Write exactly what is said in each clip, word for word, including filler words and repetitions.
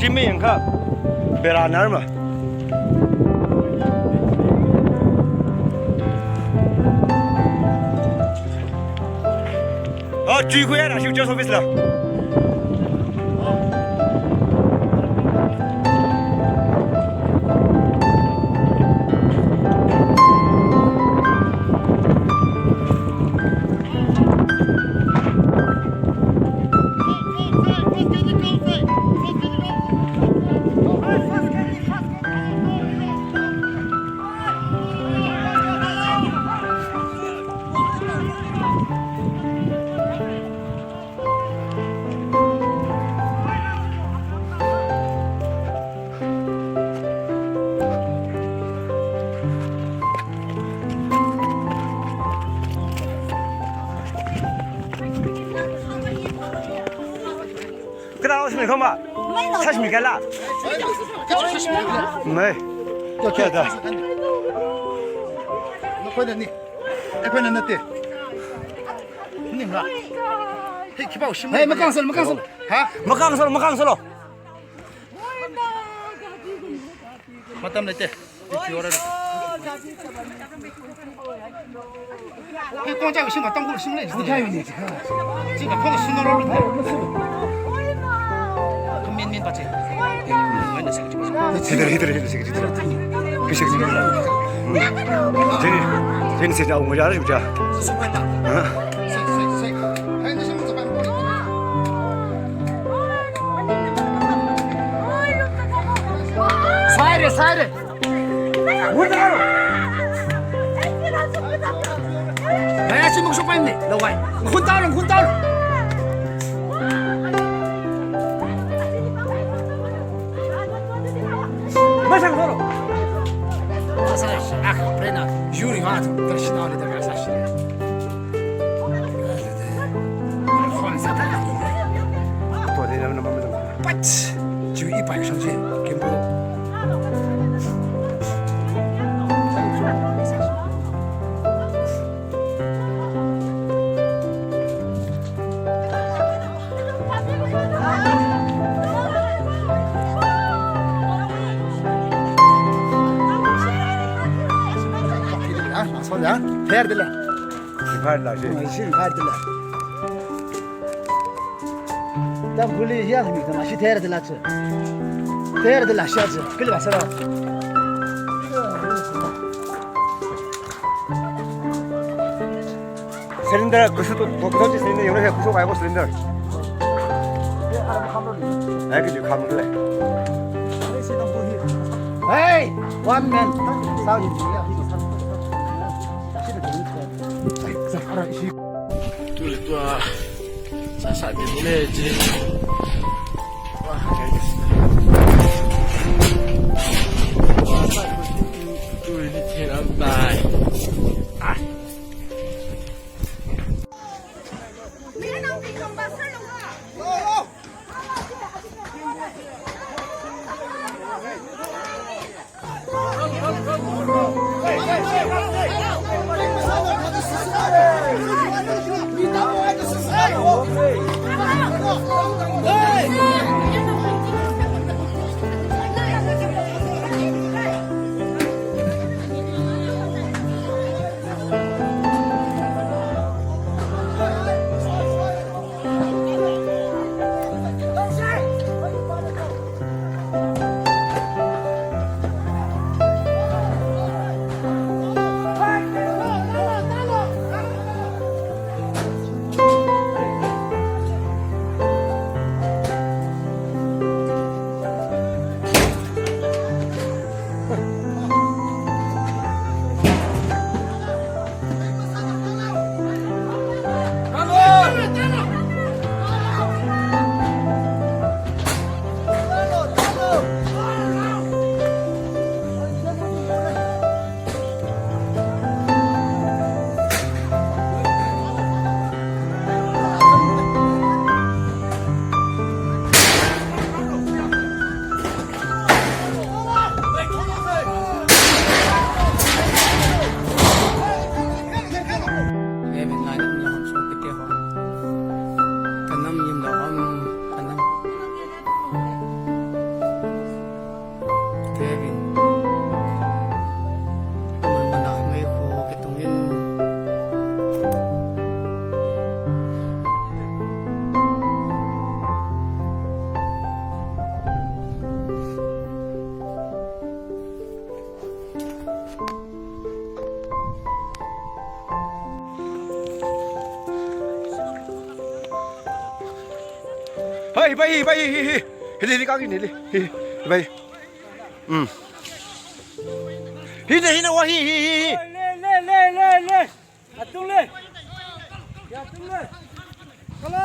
Timei yang kha. Bera nar ma. Oh, chui khou ya na, siu just office la. Kana sini khama? Sashmi kala? Mei. Kya da? Nakhoi na ni. Akhoi na nate. Ning la. Hei, kibau sim. Hei, makang salo, makang salo. Ha? Makang salo, makang salo. Matam leite. Hei, kong chak sim, matang gu sim le. Gu chai ni. Sim ka phone sim na lo. Kamin min pa che. Hei na secretary. Hei na secretary. Hei secretary. Jeni, jeni se jao mo ya ju cha. Ha? Sai re, sai re. Hun taro. Hei, si mak su pai ni. Lo wai. Hun taro, hun taro. Masang taro. Asa, ah, prena. Yuri ha, tu, tersinau le, tersinau. Pat! Chui pai shan si, kimbo. Her de le. Her la si. Si her de le. Tam guli hian mi tam si ther de la chu. Ther de la sha chu. Kil ba sa ra. Cylinder kusu tu, tu, tu cylinder, yong na kusu kai bo cylinder. Ai ki ju kham le. Hey, one man. Sao ni ya. Tu le tua sa sa ni le ji. Tu ni thiam dai. Ah. Hey, bhai, bhai, hi, hi. Hi, hi, hi, kaki ni, hi, hi, bhai. Hmm. Hi, hi, hi, wa, hi, hi, hi, hi. Le, le, le, le, le. Atung le. Ya, atung le. Kala.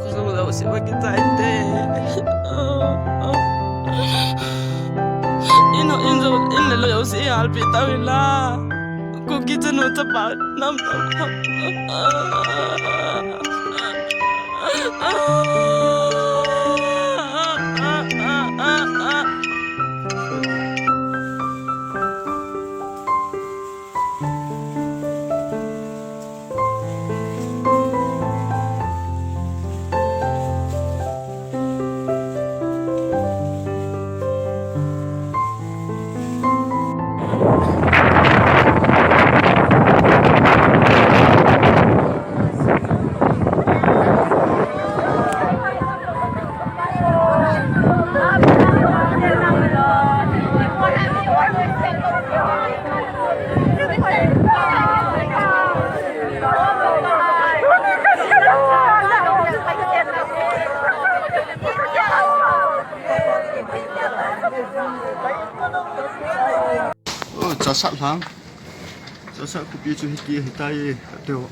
Kuzumlou si ba ki tai te. Ino inzo inle lo si alpi tau ila. Kuki chanu chapa nam nam. Oh, chasat lang. Chasat kupi chu hiti hitai teo.